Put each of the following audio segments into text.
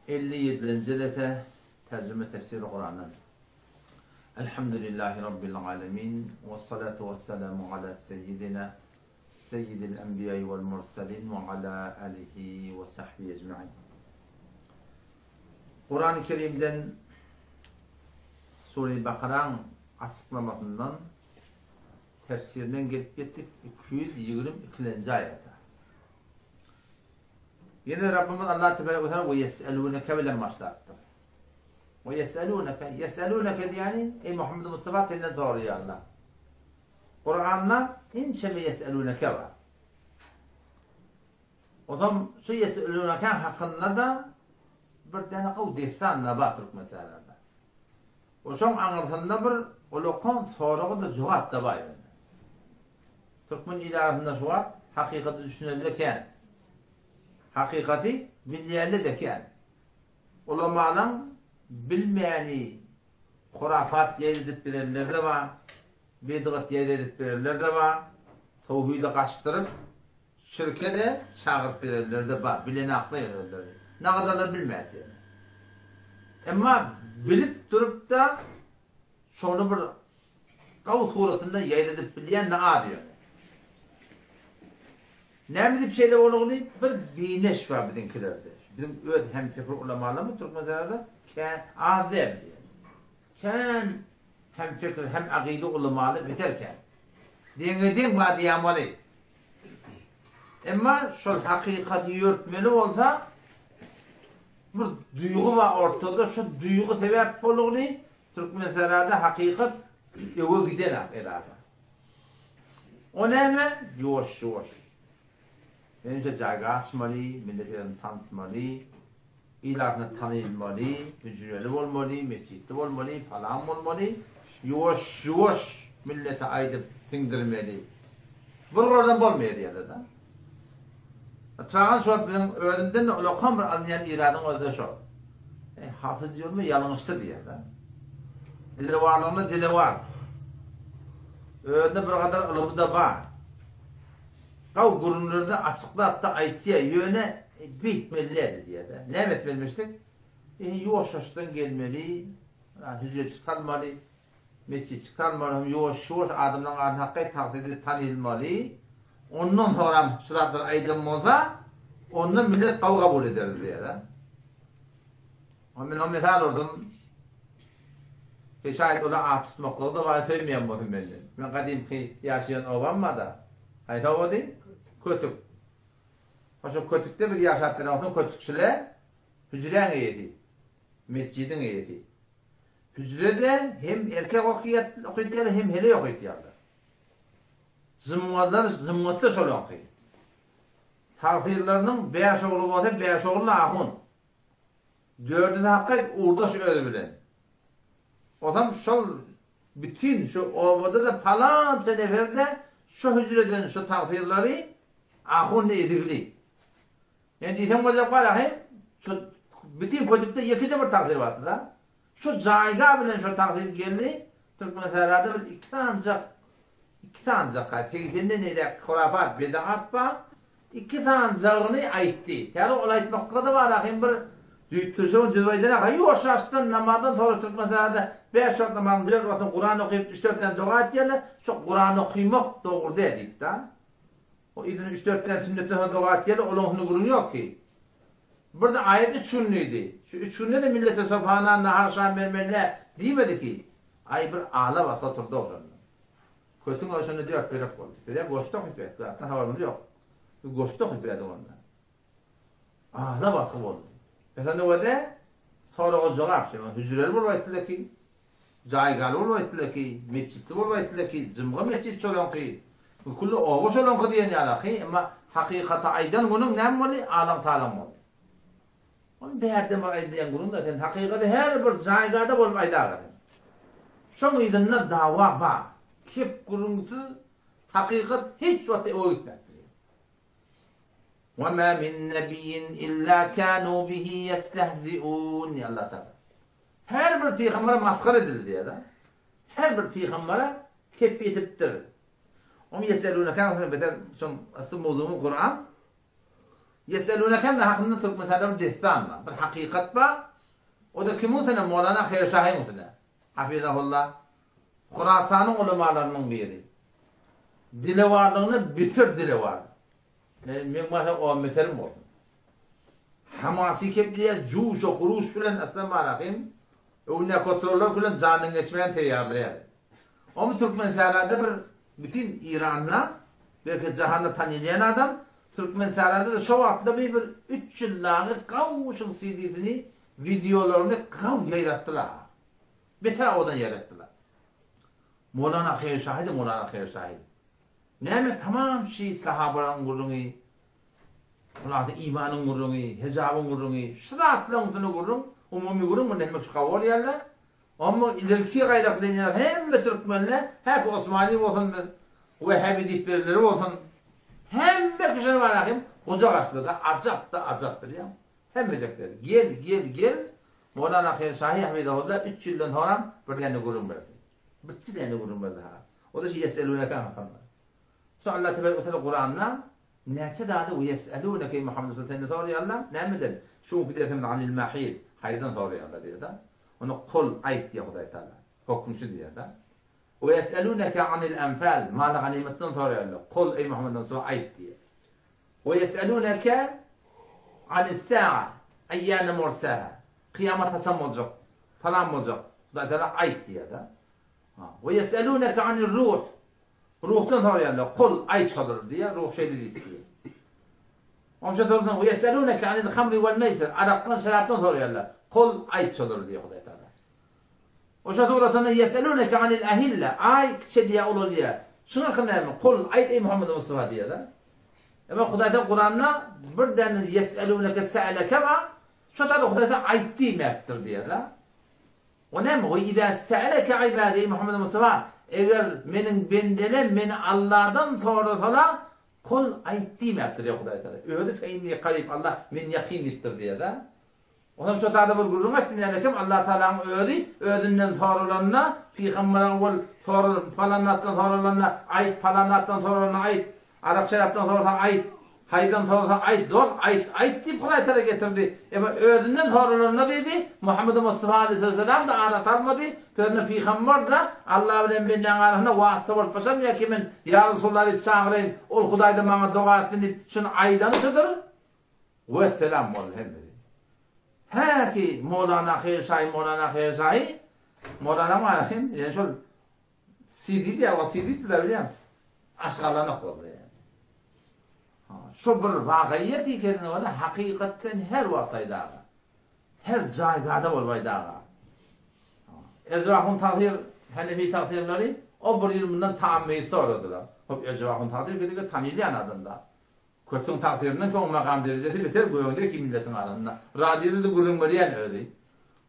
57-nji jelese Terjime Tefsiri Kurandan. Elhamdülillahi Rabbil alemin we salatu we selamu ala seyyidina seyyidil enbiýai wal mursalin we ala alihi we sahbihi ecmain. Kurany Kerimden Sure-i Bakaraň açyklamasyndan tefsirinden gelip ýetdik 222-nji aýata. Ýene Rabbimiz Allah tebarek we teala we ýes'eluneke bilen başlapdyr. We ýes'eluneke, ýes'eluneke diýýäni eý Muhammed Mustafa senden soraýarlar. Kuranda inçeme ýes'eluneke bar. Ozam şu ýes'eluneke hakynda-da bir däne gowy dessan-da bar türkmenistanda. Oşoň aňyrsynda bir ulakan soraga-da jogap-da bar ýöne. Türkmen il arasynda şu wagt hakykata düşünenler kän. Hakykaty bilýänler-de kän. Ulamalaň bilmäni hurafat ýaýradyp berenler-de bar, bidgat ýaýradyp berenler-de bar, towhidi gaçdyryp, şirke-de çagyryp berenler-de bar, bilenaklar ýöne özleri. Nagadarlar bilmeýär ýöne. Emma bilip durup-da şony bir Gawy suratynda ýaýradyp bilýän-de az ýöne. Näme diýip şeýle bolanyny bir bineş bar biziňkilerde. Biziň öz hemfekir ulamalarymyz Türkmenistanda kän az däl diýen. Kän hemfekir hem agyly ulamalar beter kän. Deňe deň bar diýämaly. Emma şol hakykaty ýörtmeli bolsa bir duýgy bar ortada, şu duýgy sebäp bolugny Türkmenserada hakykat öwe gidenak edadan. O näme? Ýuwaş ýuwaş. Menje jaýga açmaly, millet özüni tanytmaly, il arasynda tanylmaly, hüjreli bolmaly, metjitli bolmaly, palan bolmaly. Ýuwaş ýuwaş millete aýdyp siňdirmeli. Bir goldan bolmaýar diýýärler-de. Çagan şu wagt biziň özümden-de ulakan bir alynýan iradyň özi-de şol. Eý, Hafyz ýörme, ýalňyşdy diýýär-de. Dilewarlygyna dilewar. Özünde bir gadar ylymy-da bar. Gaw gürrüňleri-de açyklap-da aýtýar, ýöne beýtmeli-dä diýýär-de. Näme etmelimişdik? Eý, ýuwaş-ýuwaşdan gelmeli, hüjrejik salmaly. Metjit çykarmaly hem ýuwaş-ýuwaş adamlaryň arasynda hakykat tagsydy tanylmaly. Ondan soňram şu zatlary aýdan bolsa, onda millet gowy kabul ederdi diýýär-de. Men oňa mysal urdum. Ki şaýat olar at tutmaklygy-da bar söýmeýän bolsun menden. Men gadymky ýaşaýan obam bar-da. Haýsy obady? Kötük. Şo Kötükde biz ýaşap ýören wagtymyz kötükçiler hüjräň eýesi, metjidiň eýesi. Hüjrede hem erkek okytýarlar, hem heleý okytýarlar. Jymgazlar jymgatda şolaňky. Tagsyrlarynyň bäş ogly bolsa, bäş ogly ahun. Dördüsi hakyt ugurdaş özi bilen. Osam şol bütin şu obada-da palança nefer-de şo hüjreden şo tagsyrlary ahunly edigli. Ýöne diýseň boljak bar ahy, şu bütin köjükde ýekeje bir tagsyr bardy-da. Şu jaýga bilen şo tagsyr geldi, Türkmensährada bir iki sanyjak, iki sanyjak, segsenden neräk hurafat, bidaat bar, iki sanyjagyny aýtdy. Täze ol aýtmaklyga-da bar ahym bir düýpdürşegini düzüp aýdan ahy, ýuwaş-ýaşdan namazdan soňra Türkmensährada bäş wagt namazyň dört wagtyny Kuran okyp, üç-dört däne doga aýtýarlar, şo Kuran okymak dogry däl diýip-de. O yzyna üç-dört däne sünnetden soň doga etýärler, olaňsyny gürrüň ýok ki. Bir-de aýat üç gün diýdi. Şu üç günde-de millete sopa-nan, nahar-şam bermeli däl diýmedi ki. Aý bir ala basga oturdy-ow şonda. Kötüň özi şonda dört bölek boldy. Biz-ä goşda okyp berdik, zatdan habarymyz ýok. Biz goşda okyp berdik onda. Ala basgy boldy. Bes onda göze soraga jogap, şeýle hüjreli bolup aýtdylar ki, Jaýgaly bolup aýtdylar ki, metjitli bolup aýtdylar ki, jymga metjit şolaňky, külli oba şolaňky diýen ýalaky, emma hakykaty aýdan günüň näme boldy, alaň-talaň boldy. Ony bärden bir aýdylýan gürrüň-dä, sen hakykaty her bir jaýgada bolup aýdaga sen. Şoň yzynda dawa bar. Kep gürrüňsiz hakykat hiç wagtda öe gitmändir. Wa ma min nebiyyin illa kanu bihi ýestehziun diýýär Allah Tagala. Her bir pygambere masgara edildi diýýär-de. Her bir pygambere kep ýetipdir. Oň ýeselunaka beter şoň asly mowzugyň Kuran. Ýeseluneke hakynda Türkmenistanda bir dessan bar. Bir hakykat bar. O-da kimiň üstüne? Mowlana Haýyrşahyň üstüne. Hafizahullah. Horasanyň ulamalarynyň biri. Dilewarlygyna bitir dilewar. Meň başa on beterim bolsun. Hamasy kepleýär, juşa huruş bilen Yslam Rahym öňündäki oturanlar bilen janyny geçmäni teýýarlaýar. Omy Türkmensährada bir bütin Iranda, belki jahanda tanylýan adam, Türkmensährada-da şo wagtlar bir bir üç ýyl dagy gaw şuň CD-sini, wideolaryny gaw ýaýratdylar. Beter owadan ýaýratdylar. Molana Haýyrşahydy, Molana Haýyrşahy. Näme tamam şi sahabalaryň gürrüňi, Hulasa imanyň gürrüňi, hejabyň gürrüňi, şu zatlaryň üstünde gürrüň, umumy gürrüň muny hemme kişi kabul edýärler. Amma ilerki gaýraky diýýän hemme türkmenler, häki Osmany bolsun biz, Wehhabi diýip birileri bolsun, hemme kişini bar ahim gujak açdylar-da, ajap-da ajap bilýäň. Hemmejekler gel, gel, gel, Mowlana Haýyr Şahy hafizahullah üç ýyldan soňram bir däne gürrüň berdi. Bir däne gürrüň berdi ha. O-da şu ýes'eluneke hakynda. Şu Allah tebarek we teala Kuranda näçe zady we ýes'eluneke eý Muhammed Mustafa senden soraýarlar, nämeden? Şu günki dersimizde anil mahid, haýdan soraýarlar diýýär-de. Onda kul aýt diýýär Hudaý Taala. Höküm şu diýýär-de. We ýes'eluneke anil enfal, maly ganymatdan soraýarlar. Kul eý Muhammed Mustafa aýt diýýär. We ýes'eluneke anis sa'a, eýýane mursaha. Kyýamat haçan boljak? Palan boljak. Hudaý Taala aýt diýýär-de. We ýes'eluneke anir ruh, Ruhdan soraýarlar, Kul, aýt şodur diýýär, ruh şeýle diýdi diýýär. Onça soradan, Ve ýes'elûneke anil hamri wel meýsir, arakdan, şerapdan soraýarlar, Kul, aýt şodur diýýär Hudaý Tagala. Oşa suratynda ýes'elûneke anil ahille, aý kiçelýär, ulalýar. Şuň haky näme? Kul, aýt eý Muhammed Mustafa diýýär-de. Emma Hudaý Tagala Kuranda bir däne ýes'elûneke sa'eleke bar, şo taýda Hudaý Tagala aýt diýmäpdir diýýär-de. O näme? We izâ se'eleke ibâdî, eý Muhammed Mustafa, eger meniň bendelem meni Alladan sorasalar, kul aýt diýmäpdir ýa Hudaý Tagala. Özi fe inni karib, Allah men ýakyn diýipdir diýýär-dä. Onam şo taýda bir gürrüň açdy nälekem Allah Tagalaň özi özünden soralanda, pygamberiň owal soral falan zatdan soralanda aýt, falan zatdan soralanda aýt, Arak-şerapdan sorasa aýt, haýdan sorasa aýt, dol aýt, aýt diýip Hudaý Tagala getirdi. Emma özünden soralanda diýdi, Muhammedi Mustafa aleýhissalam-da ara salmady, sözüne pygamber-de Allah bilen bendäň arasynda wasyta bolup başarmaýar ki men Ýa Resulallah diýip çagyraýyn, ol Hudaýdan maňa doga etsin diýip, şuny aýdany şudur. Wesselam boldy hemmesi. Häki Molana Haýyrşahy, Molana Haýyrşahy, Molana Marahim, ýöne şol CD diýýär, o CD diýdi bilýän. Aşgalanok boldy ýani. Ha, şu bir wakaýat ekenini bolsa hakykatdan her wagt aýdaga. Her jaýgada bolup aýdaga. Erjebahun tagsyr, Hanefi tagsyrlary o bir ýyl mundan tam meýit soradylar. Hop Erjebahun tagsyr kedege tanylýan adamda. Kötüň tagsyryndan soň makam derejesi beter gögde ki milletiň arasynda. Radioda-da gürrüň berýän özi.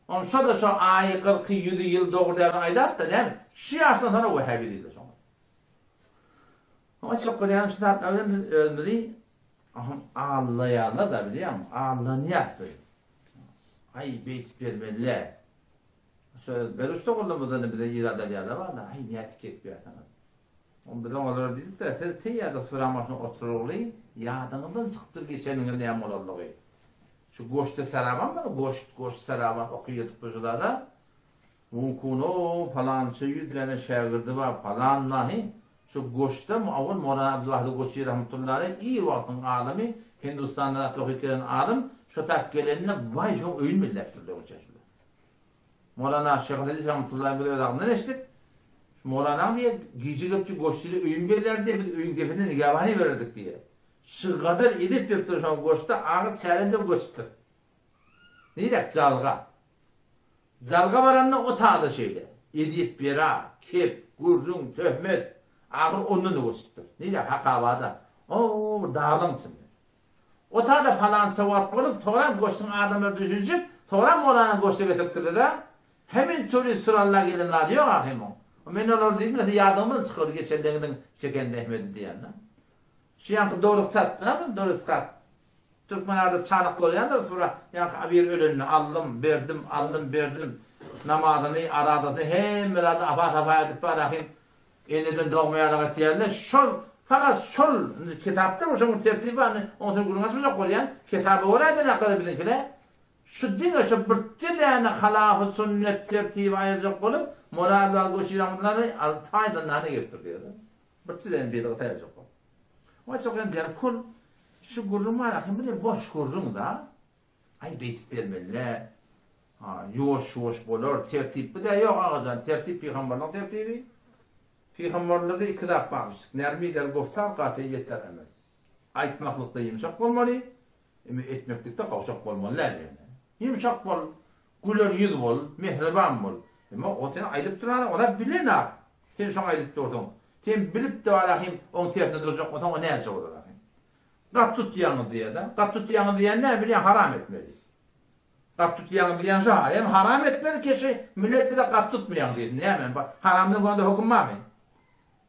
Onşa-da şo aýy kyrky ýüzi ýyl dogry dälini aýdapda näme? Şu ýaşdan soňra wehhabi diýdiler şoňa. Oňa çykyp görýänim şu zatlar bilen biz özümizi aldaýarlar-da bilýäňmi? Aldanýas biz. Aý beýdip bermeli-dä. Şo Beluç doganlarymyzdan-da bize irad alýarlar bar-da, aý nätip gepýärsiňiz. Onda biz olara diýdik-de, siz teýýarjyk süräň başyna oturygly, ýadyňyzdan çykypdyr geçeniňiz näme bolanlygy. Şu goşda saraban bar, goşt, goşt saraban okyýadyk bir judada. Mümkin-o, palança ýüz däne şägirdi bar, palan nahy. Şu goşda owal Mowlana Abdulwahidi Goşçy rahmetullahi aleýh ir wagtyň alymy, Hindustanda zat okyp gelen alym, şo tak gelende baý şoň öýüni belläpdirler oça şular. Molana Şyh Aziz rahmetullahi biz öz agzyndan eşitdik. Şu Molanaň diýe gije gelip diýe goşçyly öýüni bellerdi diýe biz öýüň depesinde nigäbany bererdik diýe. Şygadar edep beripdir şoňa goşda agyr çärem bilen göçüpdir. Nirek Jalga. Jalga baranda o taýda şeýle. Edip bera, kep, gürrüň, töhmet agyr ondan-da göçüpdir. Nirek Hakabada. O bir daglaň içinde. Otada palança wagt bolup, soňram goşuň adamlary düşünişip, soňram molany goşa getiripdirler-dä. Hemin töli süralla gelen zady ýok ahym oň. Men olary diýdim, siz ýadyňyzdan çykardy geçen deňiziň çeken zähmeti diýende. Şu ýaňky Doris Sat, näme Doris Sat? Türkmen arada çanak bolýandyr, sura ýaňky abir ölende aldym, berdim, aldym, berdim. Namazyny, aradasyny hemme zady apa-sapa edip bar ahym. Eneden dogma ýaly etýärler. Şol. Fakat şol indi kitapda şoň bir tertibi bar, indi oň üçin gürrüň açmajak bolýan. Kitaba görä eden hakda biziňkiler. Şu diňe şu birje däne halafy sünnet tertibi aýyrjak bolup, Moral Wal Göçi Rahmetullahi alty aý zyndana giripdir diýýär. Birje däne bidgat aýyrjak bolup. Oň üçin hem derkul şu gürrüň bar ahym bile boş gürrüň da. Aý beýdip bermeli-dä. Ha, ýuwaş-ýuwaş bolar, tertip bu-da ýok agajan, tertip pygamberliň tertibi. Pygamberlerde iki zat barmyş, nermi der goftar, gatyýet der emel. Aýtmaklykda ýumşak bolmaly, emma etmeklikde gowşak bolmaly däl ýöne. Ýumşak bol, güler ýüz bol, mähriban bol. Emma o seni aýdyp duran adam, ol-a bilenok. Sen şoňa aýdyp dursuň. Sen bilip-de bar ahym, oň tersine durjak bolsaň, o näce bolar ahym. Gat tutýaňyz diýýär-de. Gat tutýaňyz diýýän näme bilýän haram etmeli. Gat tutýaňyz diýýän şo hem haram etmeli keşi millet bize gat tutmaýaň diýsin. Näme haramdan gonda höküm barmy?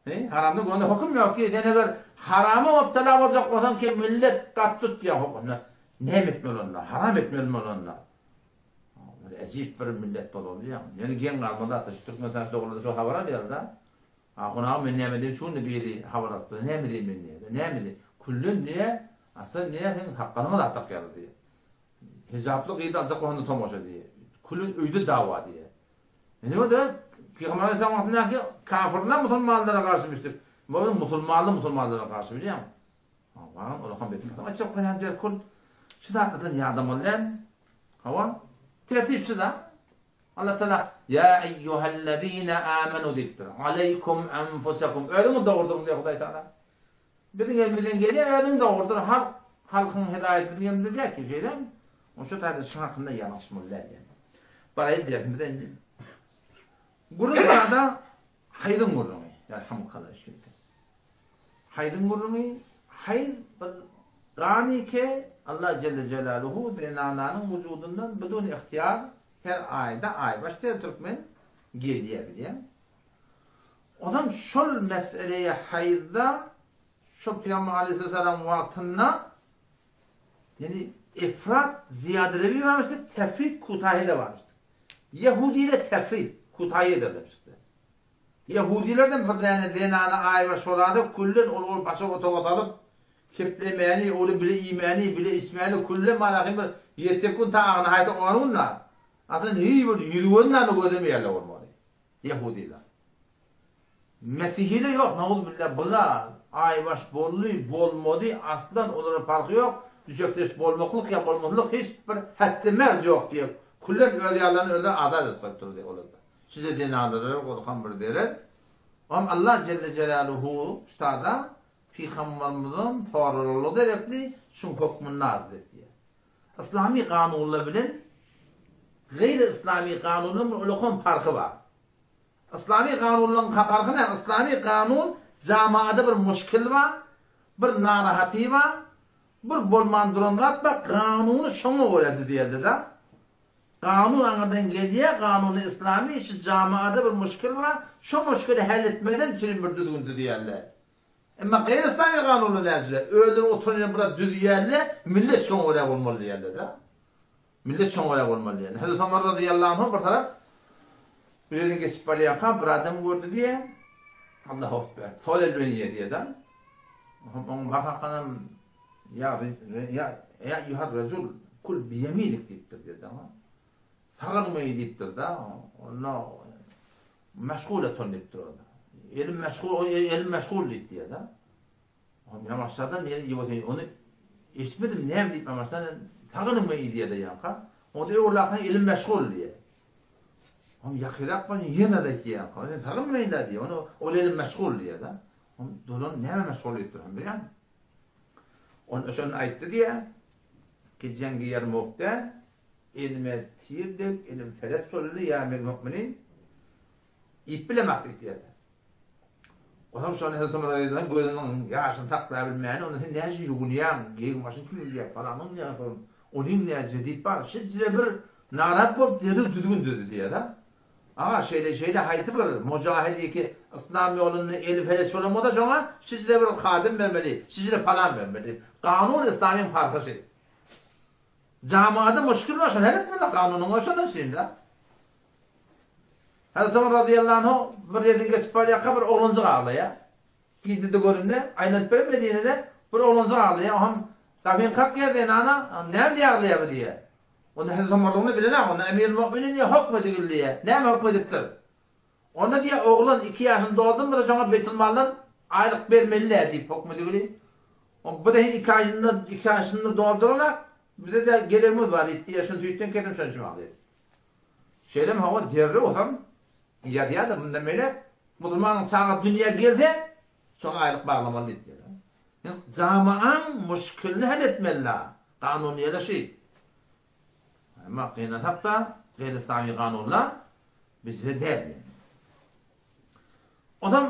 He haramdan gonda höküm ýok ki sen eger harama mubtala boljak bolsaň ki millet gat tutýa hökümde. Näme etmeli onda? Haram etmelimi onda? Bir ejip bir millet bolýar. Ýöne geň galmaly zatlar şu Türkmenistanda dogulanda şo habar alýar-da. Ahun aga men näme diýim şu günde biri habar alypdyr näme diýim men diýýär näme diýim küllen diýýär asla diýýär seň sakgalyňa zat dakýarlar diýýär hijaply gyzy aljak bolanda tomaşa diýýär küllen öýde dawa diýýär indi o da pygamber aleyhisselam wagtyndaky kafirler musulmanlara garşy müşrik bu musulmanlar musulmanlara garşy bilýäňmi Hawa, olar hem beter. Açyk okaýan derkul şu zatlardan ýadamaly däl. Hawa, tertipsiz ha. Allah Taala Ya eyyuhellezine amenu diýipdir. Aleýkum enfusekum. Özüňi dogurdyň diýýär Hudaý Taala. Biziň elimizden gelýär, özüňi dogurdyr. Halk, halkyň hidaýaty biziň elimizde däl ki, şeýdemi? Oň şu taýda şuň hakynda ýalňyşmaly däl ýaly. Baraýyn dersimize indi. Gürrüň barada haýzyň gürrüňi. Ýarhamykallah şeýle. Haýzyň gürrüňi, haýz bir gany ke Allah jelle jelaluhu zenananyň wujudyndan bidun ihtiýar her aýda aýbaş diýer türkmen gelýär bilýäň. Onam şol meseleýe haýzda şol Pygamber aleýhissalam wagtynda ýani efrat zyýadelebi barmyşdy, tefrit kutahy-da barmyşdy. Ýehudiler tefrit, kutahy ederlermişdi. Ýehudilerden bir däne zenany aýbaş bolanda küllen ol ol başga otaga salyp, keplemäni, oly bile iýmäni, bile içmäni küllen malahy bir ýetsek gün ta agyna haýta on gün da, aslynda hiý bir ýüzi gözüni däne gözlemeýärler bolmaly. Ýehudiler. Mesihiler ýok, nauzubilla bula aýbaş boldy, bolmady, aslan olara parhy ýok, düşekdeş bolmaklyk ýa bolmazlyk hiç bir hetdi merz ýok diýip, küllen öz ýarlaryny özleri azat edip goýupdyr diýip olarda. Size zenanlara golham bir zerer. Oňam Allah jelle jelaluhu ştada pygambarymyzyň soralygy derekli şuň hökmüni nazil etdi. Yslamy kanunlar bilen gaýry yslamy kanunlaryň bir ulakan parhy bar. Yslamy kanunlaryň parhy näme? Yslamy kanun jamaada bir muşkil bar, bir narahaty bar, bir bolman duran zat bar, kanuny şoňa görä düzýärler-de. Kanun aňyrdan gelýä kanuny yslamy şu jamaada bir muşkil bar şo muşkili hal etmeden üçin bir düzgün düzýärler. Emma gaýry yslamy kanunlar näjüre özleri oturan ýerinde bir zat düzýärler millet şoňa görä bolmaly diýýärler da. Millet şoňa görä bolmaly diýýärler. Hazreti Omar razyýallahu anhu bir tarap bir ýerden geçip barýarka bir adam gördi diýýär. Allahu ekber. Sol el bilen iýýär diýýär da. Oň bakakanam Ýa ýa eýýuhar rejul kul biýeminik diýipdir diýdi oňa. Sag eliňe iý diýipdir-de, onda meşguletun diýipdir onda. Elim meşgul, elim meşgul diýip diýýär-de. Ýa başlardan ýene iýip otyr, ony eşitmedim näme diýip başlardan sag eliňe iý diýýär-de ýaňka. Onda öwrülärsen elim meşgul diýýär. Oňa ýakyrak bar, ýene-de aýtýar ýaňka. Sen sag eliňe iý-dä diýýär. Ony ol elim meşgul diýýär-de. Dolan näme meşgul diýipdir, bilýäňmi? Onda şonda aýtdy diýýär, ki jeňgi Ýermukda elime tir deg, elim feleç boldy, ýa emir mukminin, iýip bilemak diýip diýýär. Onsoň şonda Hezreti Omar radiyallahu anh gözüniň ýaşyny saklaýabilmäni, onda sen näce ýuwunýaň, geýim başyny kim ýuwýar, falanyň näce, onuň näce diýip bar, şeýle bir narahat bolup derrew düzgün düzdi diýýär-de. Aga şeýle şeýle haýsy bir mujahid ýeke yslam ýolunda eli peleç bolan bolsa şoňa şijre bir hadym bermeli, şijre palan bermeli. Kanun yslamyň parhy şi. Jamaada muşkil bar şony hal etmeli kanunyň şondan şeýle. Hazreti Omar razyýallahu anhu bir ýerden geçip barýarka bir oglanjyk aglaýar. Gijede göründe, aýlanyp beren Medinede bir oglanjyk aglaýar, o hem gapyny kakýar zenana, näme diýip aglaýar bu diýýär. Onda Hezreti Omarlygyny bilenok, onda Emirül Mu'minin diýýär, hokm edigil diýýär. Näme hokm edipdir? Onda diýýär, oglan iki ýaşyny doldurmasa bolsa şoňa beýtulmaldan aýlyk bermeli-dä diýip hokm edigili. Bu-da iki aýynda, iki ýaşyny dolduranak, bize-de geregimiz bar diýip diýýär, şuny süýtden kesim, şony içip aglaýar diýip. Şeýlem hawa derrew bolsam ýazýar-da mundan beýläk musulmanyň çagasy dünýä gelse şoňa aýlyk baglamaly diýip ýazýar. Jamaaň muşkilini hal etmeli-la. Kanun ýele şy. Emma gynasak-da gaýry islami kanunlar bizde däl ýöne. Onsoň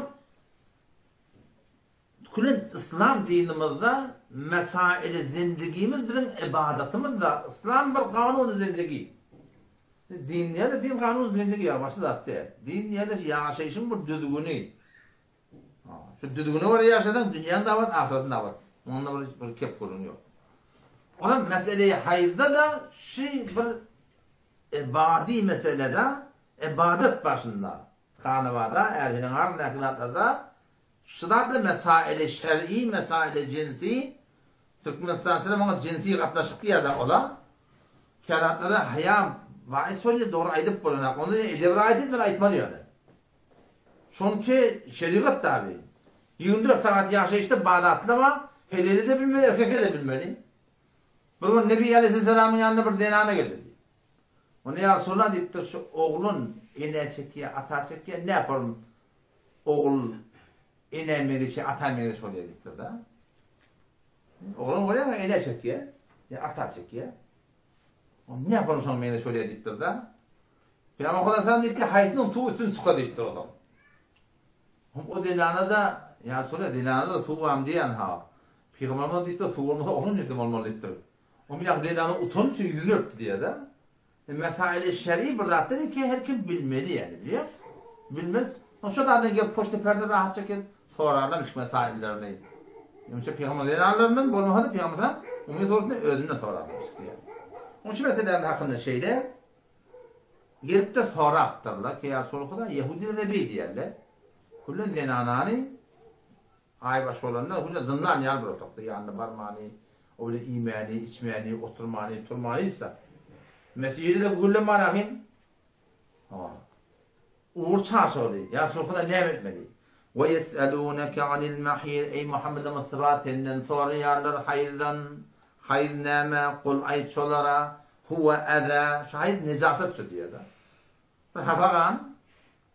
Külen yslam dinimizde mesaili zendigimiz biziň ybadatymyzda yslam bir kanuny zendigi. Din diýende din kanuny zendigi ýa başga zat däl. Din diýende ýaşaýşyň bir düzgüni. Şu düzgüne görä ýaşasaň dünýäň de abat, ahyretiň de abat. Onda bir bir kep gürrüň ýok. Onam mesele-i haýzda-da şy bir ibadi meselede ybadat başynda hanabada ärhiniň arasyndaky zatlarda Şu zatlar mesaili şer'i, mesaili jinsi, Türkmenistançylar muňa jinsi gatnaşyk diýýärler ola. Käratlara haýa baýys bolýar dogry aýdyp bolanak. Onda edep raýat etmeli aýtmaly ýöne. Şonki şerigat tabi. 24 sagat ýaşaýyşda bar zatlar bar. Heleli de bilmeli, erkeke de bilmeli. Bir gün Nebi Aleyhisselamyň ýanyna bir zenana geldi. Onda ýa Resulallah diýipdir, şu oglan enä çekýär, ata çekýär, näme yapalım? Ogul enä meňzeş ýa ata meňzeş bolýar diýipdir-de. Oglan bolýar, enä çekýär, ýa ata çekýär. Onda näme bolsa şoňa meňzeş bolýar diýipdir-de. Pygamber Hudaýa diýipdir, haýsynyň suw üstün çyksa diýipdir o zaman. Hum o zenana-da, ýa Resulallah, zenana-da suw barmy diýýän ha. Pygamberimiz diýipdir, suw bolmasa oglan nirden bolmaly diýipdir. Onuň ýa zenana utanç ýüzüni örtdi diýýär-de. Mesaili şer'i bir zatdyr ki her kim bilmeli ýaly bilýär. Bilmez. Soň şo zadyň gelip poçta perde rahatça gelip sorarlarmyş mesaillerini. Ýöne pygamber zenanlaryndan bolmasa-da pygamber sallam umyt sorasynda özünden sorarlarmyş diýýär. Onuň şu meseleler hakynda şeýle gelip-de sorapdyrlar ki ýa Resulullah Ýehudiler nebi diýýärler. Küllen zenanany Aýbaşy bolanda güne zyndan ýaly bir otagda ýanyna barmany, o bile iýmäni, içmäni, oturmany, turmany hiç zat. Mesjide-de güllem bar ahym. Hawa. Ugur çarşaly. Ýa Resulhuda näme etmeli? We ýes'elûneke anil mahîd Eý Muhammed Mustafa senden soraýarlar haýzdan. Haýz näme? Kul aýt şolara, Huwe ezâ. Şu haýz nejasat şu diýýär-de. Bir hapa gan.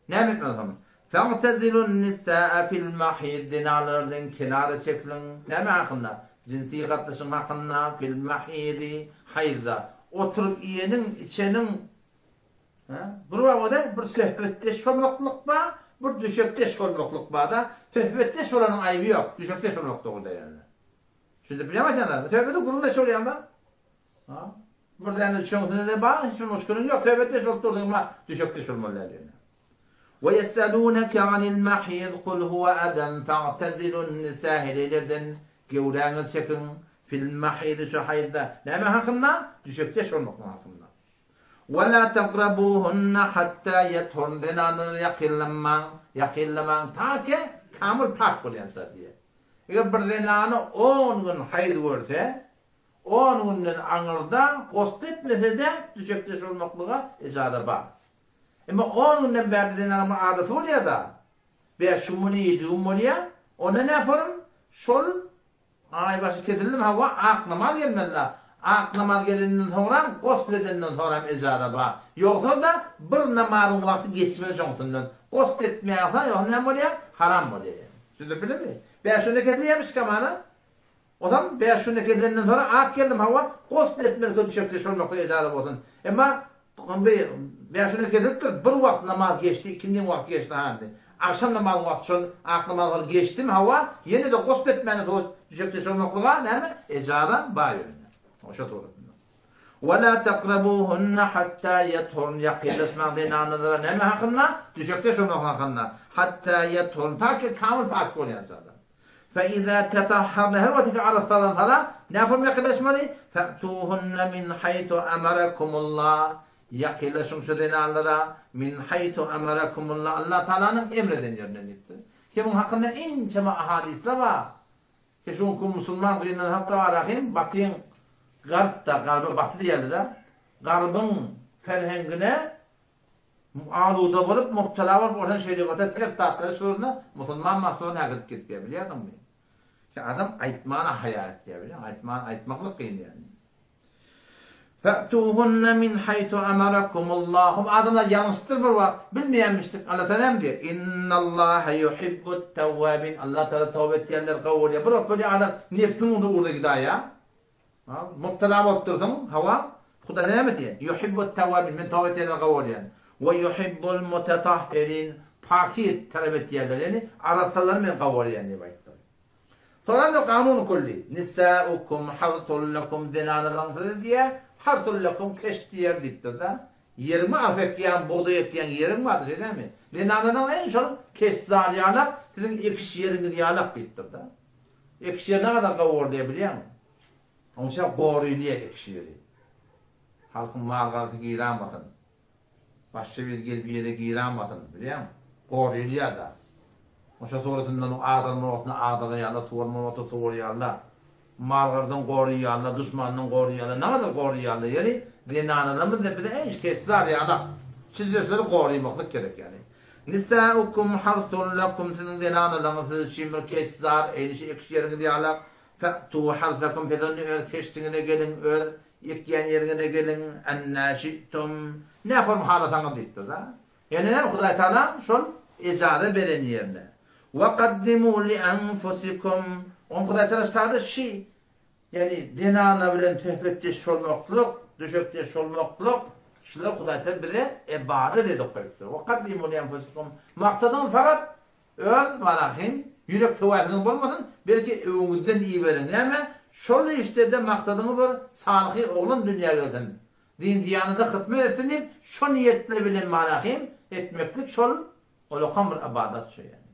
Näme etmeli soň? Fa'tezilun-nisaa fil mahid Zenanlardan kenara çekiliň. Näme hakynda? Jynsy gatnaşygyň hakynda, fil mahidi, haýzda. Oturyp iýeniň, içeniň, hä? Bir wagda bir söhbetdeş bolmaklyk bar, bir düşekdeş bolmaklyk bar-da. Söhbetdeş bolanyň aýby ýok, düşekdeş bolmak dogry däl ýöne. Düşündirip bilýärmi aýdýanlarymy? Söhbete gürrüňdeş bolýaň-da. Ha? Bir däne düşeňsinde-de bar, hiç bir muşkiliň ýok, söhbetdeş bolup durduň, emma düşekdeş bolmaly däl ýöne. We ýes'elûneke anil mahîz kul huwe ezen fa'tezilun nisa heleýlerden gewräňizi çekiň fil mahîzi şu haýzda. Näme hakynda? Düşekdeş bolmaklyk hakynda. We la takrabuhunna hatta ýethurn zenanlara ýakynlamaň, ýakynlamaň ta ki kamyl pak bolýança diýýär. Eger bir zenany on gün haýz görse, On günden aňyrda gosly etmese-de düşekdeş bolmaklyga ejaza bar. Emma on günden bärde zenanyň bir adaty bolýar-da, bäş gün bolýar, ýedi gün bolýar, onda näparyn şol aýbaşy kesildimi, hawa, ak namaz gelmeli-dä. Ak namaz gelenden soňram, gosl edenden soňram ejaza bar. Ýogsa-da bir namazyň wagty geçmeli şoň üstünden. Gosl etmeýän bolsa, ýogsa näme bolýar? Haram bolýar ýagny. Düşündirip bildim-mi? Bäş günde kesilýärmiş kamana. Ozal bäş günde kesilenden soňra ak geldim hawa gosl etmeli düşekde şol nokta ejaza bolsun. Emma bäş günde kesilipdir bir wagt namaz geçdi ikindin wagty geçdi ha indi. Agşam namazyň wagty şol ak namaz wagty geçdimi hawa ýene-de gosl etmäne soň düşekde şol noktaga näme ejaza bar ýöne. Şo suratynda. Ve la takrabuhunna hatta yethurn ýakynlaşmaň zenanalara näme hakynda düşekde şol nokta hakynda hatta yethurn ta ki kamyl pak bolýançalar. Fe-izâ tetahharne her wagt ki arassalansalar, nähili ýakynlaşmaly? Fe'tûhunne min haýtu emerakumullah Ýakynlaşyň şu zenanlara, min haýtu emerakumullah Allah Tagalanyň emr eden ýerinden diýipdir. Kimiň hakynda ençeme ahadyslar bar. Ki şu günki musulman gyzlaryň hakda bar ahym, batyň garpda, garba baty diýerler-de, garbyň ferhengine aluda bolup, mubtala bolup, ortadan şeýle göter ters zatlary şurunda musulman maslany äkidip gitýär, bilýärsiňmi? Ki adam aýtmana haýa etýär, bilýäňmi? Aýtman, aýtmaklyk kyn ýaly. Fa'tuhunna min haýtu amarakumullah. Hop adamlar ýalňyşypdyr bir wagt, bilmeýänmişdik. Allah Taala näme diýýär? Innallaha yuhibbut tawwabin. Allah Taala toba etýänleri gowy görýär. Bir wagt bolýar adam nebsiniň ugrunda ugruna gidaýýar. Ha, mubtala bolup dursuň, hawa. Hudaý näme diýýär? Yuhibbut tawwabin. Men toba etýänleri gowy görýän. We yuhibbul mutatahhirin. Pakyz talap etýänleri, ýagny arassalary men gowy görýän diýip aýtdy. Soňra kanun külli, Nisaukum harsul lekum zenanalaryň sizi diýýär, harsul lekum keşt diýer diýipdir-de. Ýerimi arpa ekýän, bugdaý ekýän ýeriň bardy şeýdämi? Zenanalaryň eý şol keştzar ýalak, siziň ekiş ýeriňiz ýalak diýipdir-de. Ekiş ýeri nägadar gowy bolýar bilýäňmi? Oňça gorylýar ekiş ýeri. Halkyň mal-garasy girämasyn. Başga biri gelip ýere girämasyn, bilýäňmi? Gorylýar-da. Oşa suratynda onuň agdarma wagtynda agdaraýarlar, suwarma wagtynda suwarýarlar. Mal-gardan goraýarlar, duşmandan goraýarlar, nägadar goraýarlar. Ýeri, zenanalarymyz-da bize eý, keşzar ýalak, çijesleri goraýmaklyk gerek ýaly. Nisaukum harsun lekum, siziň zenanalaryňyz siz üçin bir keşzar, eýlişi ekiş ýeriňiz ýalak. Fa'tu harsakum, pes onda öz keşdiňize geliň, öz ekýän ýeriňize geliň, ennä şi'tum, näform halasaňyz diýipdir-de. Ýöne näme Hudaý Tagalaň şol ejaza beren ýerine. Wa kaddimu li anfusikum, oň Hudaý Tagala ştada şi, ýagny zenanlar bilen söhbetdeş bolmaklyk, düşekdeş bolmaklyk, şular Hudaý Tagala bize ybadat edip goýupdyr. Wa kaddimu li anfusikum, maksadyňyz fakat Öz marahym, ýürek höwesiňiz bolmasyn, belki öňüňizden iberiň. Näme, şol işde-de maksadyňyz bir salyhy oglan dünýä gelsin, din-diýanata hyzmat etsin diýip, şo niýetler bilen marahym etmeklik şol ulakam bir ybadat şo ýaly.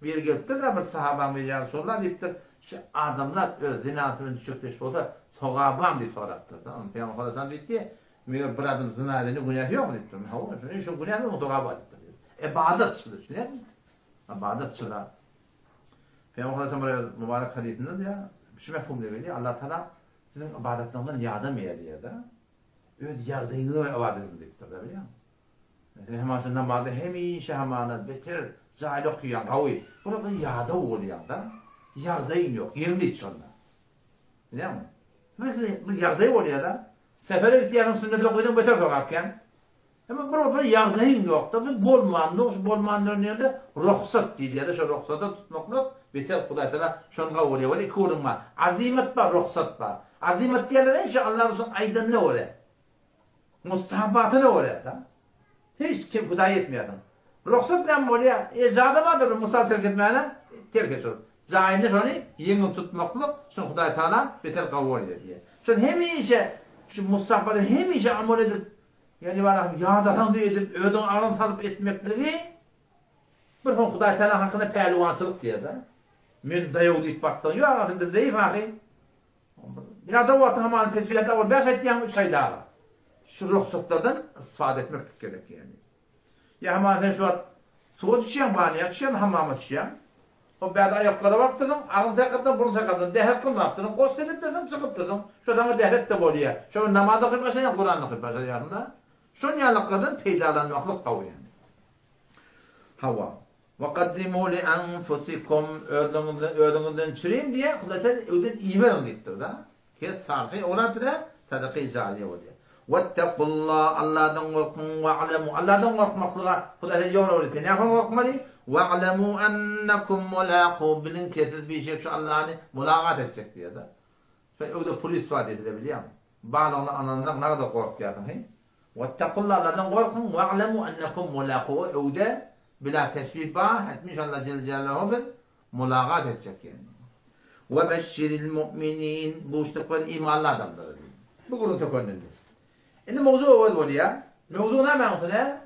Biri gelipdir-de bir sahabaň biri ýa Resulallah diýipdir, şu adamzat öz zenasy bilen düşekdeş bolsa sogaby barmy diýip sorapdyr-da. Onda Pygamber sallallahu aleyhi ve sellem diýipdi, Meger bir adam zyna edende günäsi ýokmy diýipdir. Hawa, şo günäsi onuň sogaby bar diýipdir. Ybadat şular düşünýärsiňmi? Ybadat şular. Pygamber sallallahu aleyhi ve sellem bir mübarek hadysynda diýýär, şu mefhumda gelýär, Allah Taala siziň ybadatlaryňyzdan ýadamaýar diýýär-de. Öz ýagdaýyňyza görä ybadat ediň diýipdir-de, bilýäňmi? Sen hemem şu namazda hemişe hamana beter jaýly okaýaň, gawy. Burada ýadaw bolýaň-da. Ýagdaýyň ýok, ýeňil şonda. Bilýäňmi? Bir bir ýagdaý bolýar-da. Sefere gitýärsiň, sünnet okaýsaň beter sogap kän. Emma bir bir ýagdaýyň ýokda, bir bolmandyr, şu bolmandyr diýende rugsat diýilýär-de, şo rugsada tutmaklyk beter Hudaý Tagala şony kabul edýär. Iki gürrüň bar. Azymat bar, rugsat bar. Azymat diýenler ençe Allah Resulyň aýdanyna görä. Mustahabatyna görä-de. Hiç kim Hudaýa ýetmeýärsiň. Rugsat näme bolýar? Ejaza bardyr musal terk etmäne, terk et şol. Jaýynda şony ýeňil tutmaklyk şuny Hudaý Tagala beter kabul edýär diýýär. Şony hemişe şu mustahabata hemişe amal edip, ýagny barahym ýadasaň-da edip, özüňe agram salyp etmekligi bir soň Hudaý Tagala hakynda pälwançylyk diýýär-de. Men daýaw diýip baksaň, ýok agam biz zeýif ahy. Ýadaw wagtyň hamana tesbihat owal bäş aýtýaň, üç aýdaga. Şu rugsatlardan istifade etmeklik gerek ýagny. Ýa hamana sen şu wagt suwa düşýäň, banýa düşýäň, hammama düşýäň. Hop bärde aýaklara barypdyrsyň, agyz çaýkatdyň, burun çaýkatdyň, dähret kylmapdyrsyň, gosl edipdirsiň, çykypdyrsyň. Şo saňa dähret-de bolýar. Şo gün namaz okyp başlaýaň, Kuran okyp başlaýarsyň-da. Şon ýalyklardan peýdalanmaklyk gowy ýagny. Hawa. Wekaddimu li anfusikum, özüňizden, özüňizden çüriň diýýär, Hudaý Tagala öwden iberiň diýipdir-de. Kes salyhy owlad bize sadaka-i jariýe bolýar. Wettekulla, Allahdan gorkuň, we'lemu, Allahdan gorkmaklyga Hudaý Tagala ýol öwretýär. Nähili gorkmaly? We'lemu ennekum mulaku, biliň ki, siz bişek şu Allahny mulagat etjek diýýär-de. Şo öwde pulis bar diýdiler bilýäňmi? Barlygyna ynansaň nagada gorkýarsyň heý? Wettakulla Alladan gorkuň we'lemu ennekum mulakuhu öwde bila teşbih bar hetmiş Alla jelle jelaluhu biz mulagat etjek ýagny. We beşşiril mu'minin buşluk ber imanly adamlara diýdi. Bu gürrüň tökenildi. Indi mowzuk öwez bolýar. Mowzuk näme üstüne?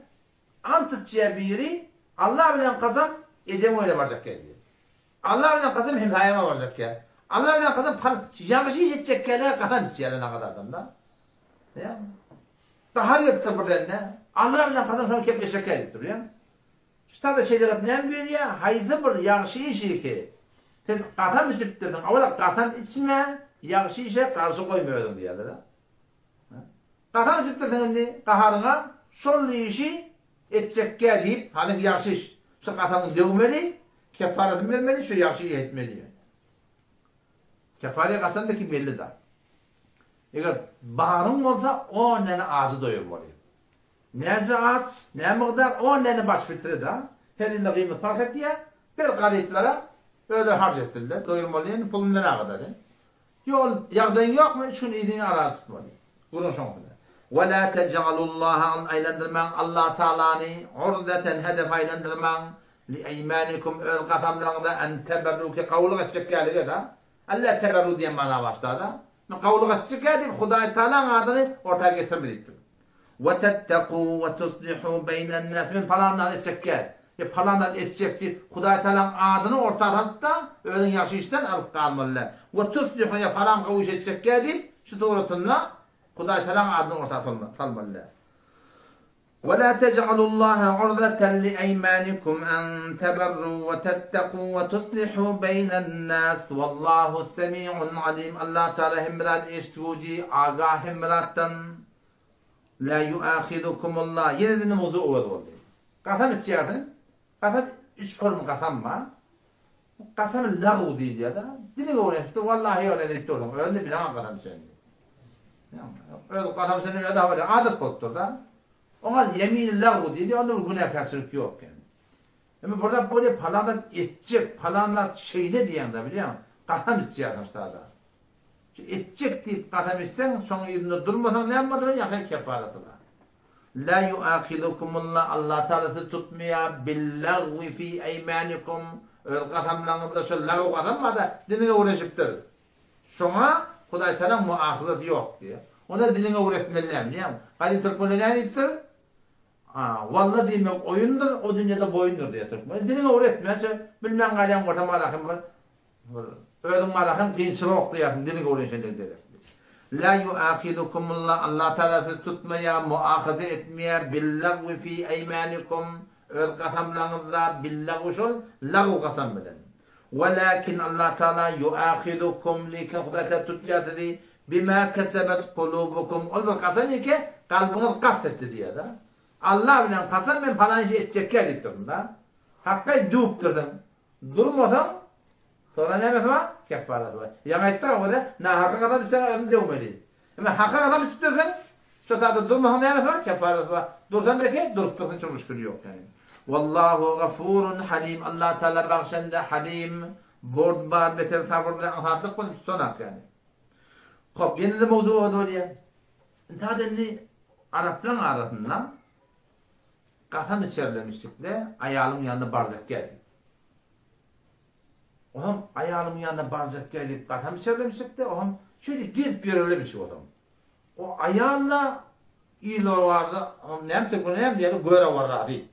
Ant içýär biri Alla bilen kasam ejemiň öýüne barjak diýýär. Alla bilen kasam hemsaýama barjak ýa. Alla bilen kasam pal ýagşy iş etjek ýa kasam içýärler nagada adamlar. Ýa. Gahar gelipdir birden-de. Alla bilen kasam şony kepleşjek ýa diýipdir, ýa. Şu taýda şerigat näme buýurýar? Haýsy bir ýagşy işi ki, sen kasam içipdirsiň, owala kasam içme, ýagşy işe garşy goýma özüňi diýýärler-de. Kasam içipdirsiň indi gaharyňa şol işi etjekgä diýip, hany ýagşy iş, şu kasamyňy döwmeli, kefaratyny bermeli, şu ýagşy işi etmeli diýýär. Kefare kasam ki belli zat. Eger baryň bolsa on däne ajy doýurmaly. Näce aç, nä mygdar, on däne baş fitre da, her ýylda gyýmat parh etýär, ber garyplara, özleri harç etsinler, doýurmaly indi puluny berägede sen. Ýok ol ýagdaýyň ýokmy, üç gün yzyňy araza tutmaly. Gürrüň şoňsunda. Ve la tej'alullaha aýlandyrmaň Allah Taalany urdeten hedef aýlandyrmaň li eýmanikum öz kasamlaryňyza en teberru ki gowulyk etjek ýalyga da, Alla teberru diýen mana başlada. Men gowulyk etjek ýa diýip Hudaý Taalaň adyny orta getirme diýipdir. We tetteku we tuslihu beýnen nas men palan zat etjek ýa, ýa palan zat etjek diýip Hudaý Taalaň adyny orta salyp-da özüň ýagşy işden alyp galmaly däl. We tuslihu ýa palan gowy iş etjek ýa diýip şu suratynda Hudaý Taalaň adyny orta salmaly däl. Ve la tej'alullaha urdeten li eýmanikum en teberru ve tetteku ve tuslihu beýnen nas vallahu semi'un alim Allah Teala hemme zady eşitgüji, agah hemme zatdan. La yuahizukumullah ýene-de indi mowzuk öwez boldy. Kasam içýärsiň. Kasam üç görüm kasam bar. Kasamy lagw diýilýär-de. Diliňe öwrenişipdir, wallahi öyle diýip dursuň. Özüni bileňok kasam içenini. Öz kasam içenini özi habar adat bolupdyr-da. Oňa ýemini lagw diýilýär, onda bir günäkärçilik ýok ýani. Emma bir zat bolýar, palan zat etjek, palan zat şeýle diýýäň-de bilýäňmi? Kasam içýärsiň ştada. Şu etjek diýip kasam içseň, şoň yzynda durmasaň näme bolar? Ýa-ha kefaraty bar. La ýuahizukumullah, Allah Taala sizi tutmaýar, billagwi fi eýmanikum, öz kasamlaryňyzda şol lagw kasam bar-da, diliňe öwrenişipdir. Şoňa Hudaý Taalaň muahyzasy ýok diýýär. Onda diliňe öwretmeli däl, bilýäňmi? Gadym türkmenler näme diýipdir? A, walla diýmek oýundyr, o dünýede boýundyr diýýär türkmen. Diliňe öwretmäçe, bilmän galýaň bolsa malahym bir Bir özüň baraham kynçylyk oklaýarsyň diliň öwrenşenligi derekli. La ýuahizukumullah Allah Tagala sizi tutmaýar, muahaza etmeýär, billagwi fi eýmanikum öz kasamlaryňyzda billagwi şol lagw kasam bilen. Welakin Allah Tagala ýuahizukum lekin Hudaý Tagala tutýar sizi bima kesebet kulubukum ol bir kasam eke kalbyňyz kast etdi diýýär-de. Allah bilen kasam men palan işi etjekkä diýip dursun-da. Hakga düwüpdirsiň. Durmasaň, soňra nämesi bar? Keffaraty bar. Ýaňy aýtdyk-a, o-da nahaka gazap içseň özüňi döwmeli. Emma haka gazap içip dursaň, şo taýda durmasaň nämesi bar? Keffaraty bar. Dursaň beki, durup dursun, hiç bir müşgili ýok ýaly. Wallahu gafurun halim. Allah Taala bagşanda halim, burdbar, beter sabyrly, aňsatlyk bilen tutanak ýaly. Hop, ýene-de mowzuk öwez bolýar. Ynha indi araplaryň arasynda Kasam içerlemişdikde aýalymyň ýanyna barjak gel diýip. Olam aýalymyň ýanyna barjak gel diýip kasam içerlemişdikde olam şeýle gezip ýörerlemiş olam. O aýal-da ýyllar barda näme türkmen näme diýýär göre barra diýip.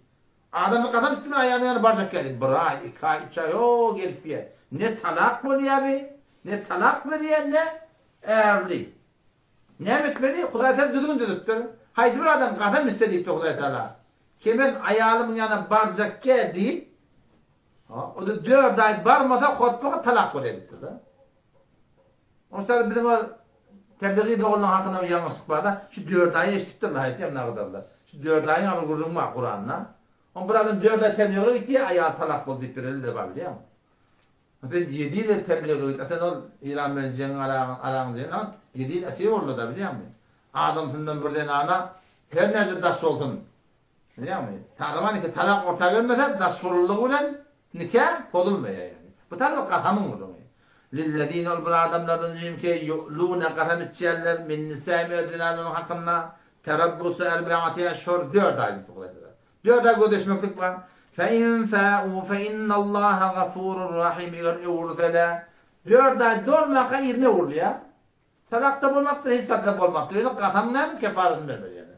Adamlar kasam içdiler aýalymyň ýanyna barjak gel diýip. Bir aý, iki aý, üç aý o gezip ýör. Ne talak bolýar bi, ne talak berýär, ne ärli. Näme etmeli? Hudaý Tagala düzgün düzüpdir. Haýsy bir adam kasam içse diýipdir Hudaý Tagala. Ki men aýalymyň ýanyna barjakkä diýip, o-da dört aý barmasa hotba-hot talak bolýar diýipdir-de. Onsoň biziň o tebligiý doganlaryň hakynda bir ýalňyşlyk bar-da, şu dört aýy eşidipdirler, haýsy ýamnagydarlar. Şu dört aýyň bir gürrüňi bar Kuranda. Oň bir adam dört aý teblige gitýär, aýaly talak boldy diýip bereli-de bar bilýäňmi? Sen ýedi ýyl tebligy git, a sen ol Eýran bilen jeňiň araň jeňi at, ýedi ýyl esir boldy-da bilýäňmi? Adamsyndan bir zenana her näçe daş bolsun, bilýäňmi? Talaban eke talak orta gelmese daş bolunlygy bilen nika pozulmaýar ýagny. Bu taly bir kasamyň gürrüňi. Lillezine ol bir adamlardan jüýümke ýu'lune kasam içýärler min nisaihim öz zenanlarynyň hakynda terabbusu erbeati eşhur dört aý diýip Hudaý Dört aý gözleşmeklik bar. Fe in fa'u fe innallaha gafurur rahim eger öwürseler, dört aý dolmaka yzyna öwrülýär. Talak-da bolmapdyr, hiç zat-da bolmapdyr. Ýöne kasamyň näme kefaratyny bermeli ýöne.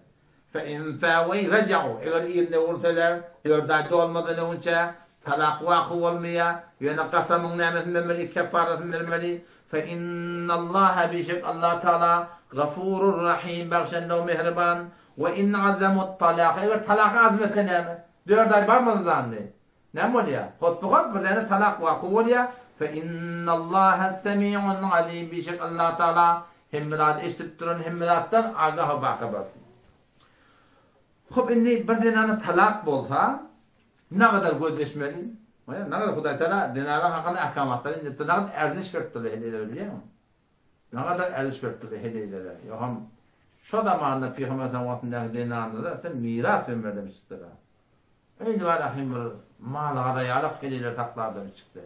Fe in fa'u eý reja'u eger yzyna öwürseler, dört aý dolmadan öňünçä talak waky bolmaýar. Ýöne kasamyň nämesini bermeli, kefaratyny bermeli. Fe innallaha bişek Allah Taala gafurur rahim bagşandygy mähriban. We in azamut talaka eger talaka azm etse näme? Dört aý barmady zandy. Näme bolýar? Hotbuhot bir däne talak waky bolýar. Fe innallaha semiun alim bişek Allah Taala hemme zady eşidip duran, hemme zatdan agah we bahabar. Hop indi bir zenana talak bolsa, nagadar gözleşmeli? Bolýar, nagadar Hudaý Taala zenanaň hakynda ahkamatlary indiripdir, nagadar erziş beripdir heleýlere bilýäňmi? Nagadar erziş beripdir heleýlere. Ýoham şo zamanda Pygamber sallam wagtyndaky zenanlara sen miras bermeli çykdyr. Öýde bar ahym bir mal gara ýalak heleýler saklardan çykdy.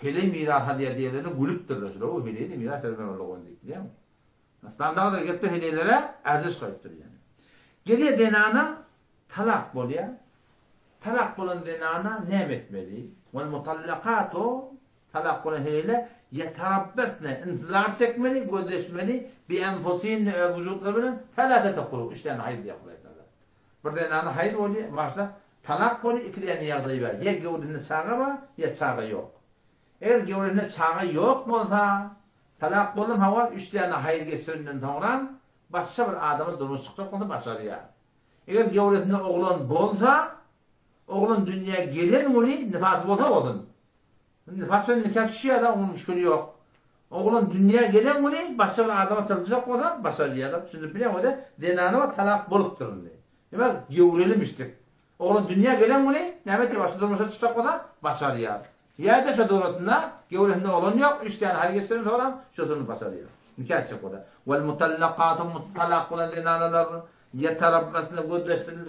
Heleý miras alýar diýenlerine gülüpdirler şular. O heleýine miras bermeli boldy diýip bilýäňmi? Yslam dagydyr gelip heleýlere erziş goýupdyr ýöne. Gelýär zenana talak bolýar. Talak bolan zenana näme etmeli? Wal mutallakatu talak bolan heleýler ýetarabbesne intizar çekmeli, gözleşmeli bi enfusihinne öz wujutlary bilen selasete kuru üç däne haýz diýýär Hudaý Tagala. Bir zenana haýz bolýar, başda talak bolýar, iki däne ýagdaý bar. Ýa göwresinde çaga bar, ýa çaga ýok. Eger göwresinde çaga ýok bolsa, talak boldum hawa, üç däne haýyr geçirenden soňram başga bir adama durmuş çykjak bolsa başarýar. Eger göwresinde oglan bolsa, oglan dünýä gelen güni nifas bolsa bolsun. Nifas bilen nika düşýär-de, onuň müşgili ýok. Oglan dünýä gelen güni başga bir adama çykyljak bolsa başarýar-da, düşündirip bilýäňmi? O-da zenana talak bolupdyr indi. Demek, göwrelimişdik. Oglan dünýä gelen güni näme etýär, başga durmuşa çykjak bolsa, başarýar. Ýa-da şo duratynda göwresinde oglan ýok, üç däne haý geçiren soňram şosuny başarýar. Nika etjek bolsa. Wal mutallakatu talak bolan zenanalar ýeterabbasna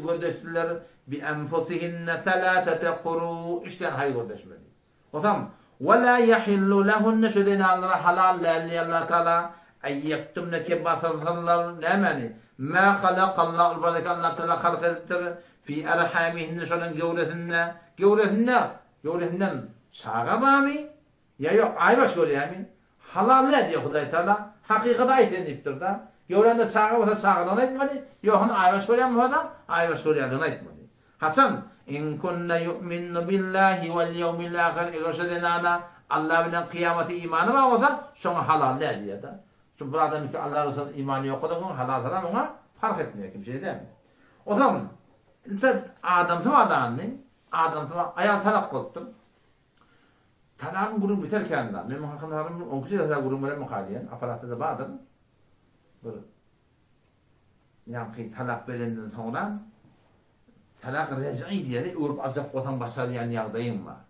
gözleşsinler bi enfusihinne selasete kuru üç däne haý gözleşmeli. Osam, Ve la yahillu lehunne şu zenanlara halal däl diýýär Allah Taala, en ýektumne ki basyrsynlar, nämäni? Mä halakallahu ol barada ki Allah Taala halk edipdir, fi erhamihinne şolaryň göwresinde, göwresinde, göwresinden çaga barmy ýa ýok, aýbaş görýärmi? Halal däl diýýär Hudaý Taala, hakykaty aýt sen diýipdir-de. Göwrende çaga bolsa çagalygyny aýtmaly, ýogyny aýbaş görýän bolsa-da aýbaş görýänligini aýtmaly. Haçan, In kunne yu'minnu billahi wal ýewmil ahir, eger şo zenana Alla bilen kyýamata imany bar bolsa, şoňa halal däl diýýär-de. Şu bir adamyňky Alla Resulyna imany ýok bolsa, oňa halal haram oňa parh etmeýär kim, şeýle dälmi? Ozal, indi adamsy bar dany, adamsy bar, aýal talak bolupdyr. Talagyň gürrüňi biter kän-da. Men muň hakynda on iki jesada gürrüň beremokha diýen, apparatda-da bardyr. Bir Ýaňky talak berenden soňra talak rej'i diýeli öwrüp aljak bolsaň başarýan ýagdaýyň bar.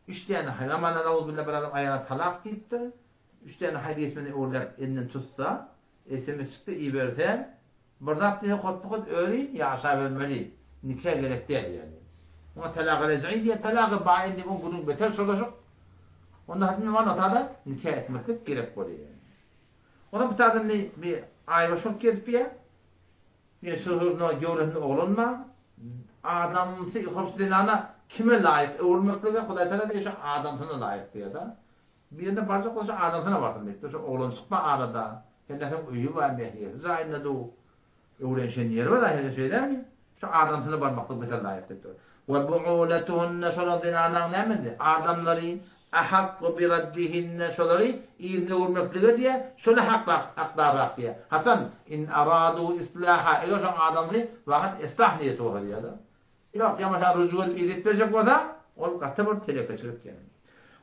Üç däne haýamana nauzubilla bir adam aýala talak diýipdir. Üç däne haýz geçmeden öwrüläp elinden tutsa, sms çyksa iberse, bir zat diýse hotbuhot özi ýaşabermeli. Nika gerek däl ýaly. Muňa talagy rej'i diýýär, talagy bain diýip oň gürrüňi beter çolaşyk. Onda hatda otada nika etmeklik gerek bolýar. Onam bu taýdan indi bir aýbaş bolup gezipýär. Ýöne şygrynda göwresinde oglan bar. Adamsy hop zenana kime laýyk öwrülmeklige Hudaý Tagala diýýär şu adamsyna laýyk diýýär-de. Birine barjak bolsa şu adamsyna barsyn diýipdir. Şu oglan çykma arada. Hernäseň öýi bar, mähriýesi jaýynda dur. Öwrenişen ýeri bar-a hernä şeý dälmi? Şu adamsyna barmaklyk beter laýyk diýipdir. We bu'uletuhunne şolar zenanaň nämedi? Adamlary Ahakku bi raddihinne şolary yzyna öwürmeklige diýýär, şola hakrak, hakdarrak diýýär. Haçan? In aradu islaha eger şoň adamsy wakat islah niýeti bolsa diýýär-de. Ýok, ýa bolsa rüjük edip yzy etmejek bolsa, ol gaty bir telekeçilik ýaly.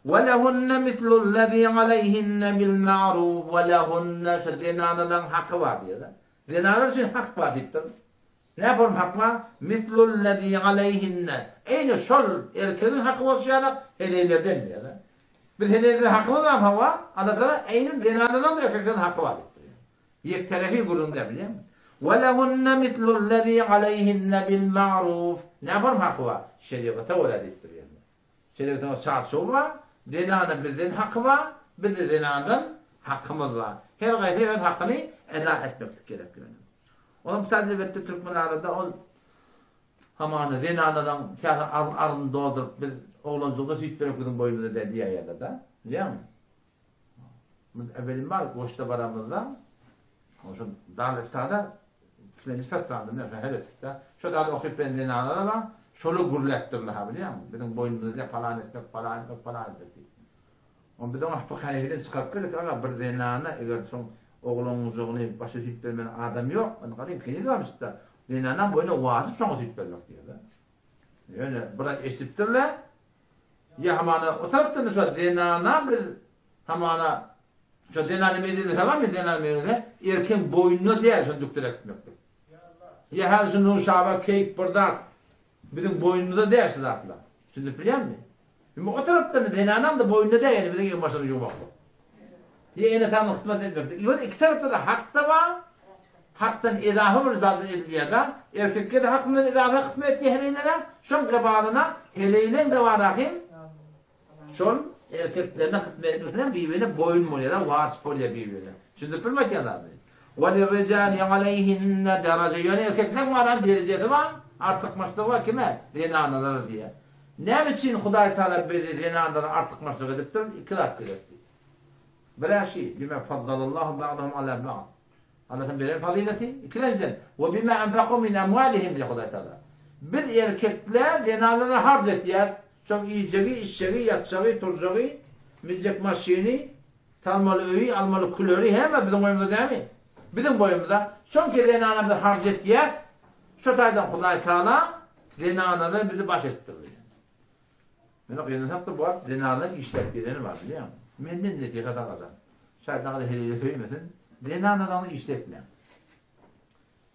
We lehunne mislullezî aleýhinne bil ma'ruf we lehunne şu zenanalaryň haky bar diýýär-de. Zenanlar üçin hak bar diýipdir. Näform hak bar? Mislullezî aleýhinne. Eýni şol erkegiň haky bolşy ýaly heleýlerden diýýär-de. Biz heleýlerden hakymyz barmy? Hawa. Allatagala eýni zenanlaryň-da erkeklerden haky bar diýipdir. Ýekterefi gürrüň däl bilýäňmi? Ve lehunne mislullezî aleýhinne bil ma'ruf. Näform haky bar? Şerigata görä diýipdir ýöne. Şerigatiň çarçuwy bar. Zenana bizden haky bar, bizde zenandan hakymyz bar. Her gaýsy öz hakyny eda etmeklik gerek ýöne. Onuň bu elbetde türkmen arada ol hamana zenanalaň käse arzyny dolduryp biz oglanjyga süýt bermek biziň boýnumyzda däl diýäýerler-de. Bilýäňmi? Biz äwelim bar goşda baramyzda şo Darül-Iftada ikilenji fetwamyzda men şo her etdik-de. Şo zady okyp beren zenanlar bar, şolar gürläpdirler-ha bilýäňmi? Biziň boýnumyzda däl palan etmek, palan etmek, palan etmek diýip. Onda biz oňa Hapyk Hanefiden çykaryp berdik, aga bir zenana eger şoň oglanjygyny başa süýt bermän adam ýok, indi gadym keniz barmyşda, zenanaň boýnuna wajyp şoňa süýt bermek diýýär-de. Ýöne biraz eşidipdirler. Ýa hamana o tarapdan-da şo zenana biz hamana şo zenany mejlise barmy zenany mejlise erkegiň boýnuna däl şony dükdüräk gitmeklik. Ýa häzir şu Nurşaba keýik bir zat biziň boýnumyzda däl şu zatlar. Düşünip bilýäňmi? Indi o tarapdan-da zenanaň-da boýnuna däl ýöne biziň egin-başymyzy ýuwmaklyk. Ýa ene-atamyň hyzmat etmeklik. Ýöne iki tarapda-da hak-da bar, hakdan edafa bir zat edilýär-de, erkekge-de hakyndan edafa hyzmat etýär heleýlere, şoň gabalyna heleýleň-de bar ahym, şol erkeklerine hyzmat etmekden bir-birine boýun bolýar-da, wajyp bolýar bir-birine. Düşündirip bilme aýtýan zadymy? Welirrijali aleýhinne dereje, ýöne erkekleň bar hem derejesi bar, artykmaçlygy bar kime? Zenanalara diýýär. Näme üçin Hudaý Tagala bizi zenanlara artykmaçlyk edipdir? Iki zat gerekdi. Birä şi, bima faddalallahu ba'dahum ala ba'd. Allahyň beren fazyleti, ikilenjiden, we bima anfaku min amwalihim diýýär Hudaý Tagala. Biz erkekler zenanlara harç etýäs, şoň iýjegi, içjegi, ýatjagy, turjagy, münjek maşyny, salmaly öýi, almaly küleri hemme biziň boýnumyzda dämi? Biziň boýnumyzda. Şoňki zenana biz harç etýäs, şo taýdan Hudaý Tagala zenanlara bizi baş etdirdi. Ýöne gynansak-da bu wagt zenanlaryň işläp geleni bar bilýäňmi? Menden nesihat agajan. Şaýtanaga-da heleýle söýmesin, zenanalaryňyzy işletmäň.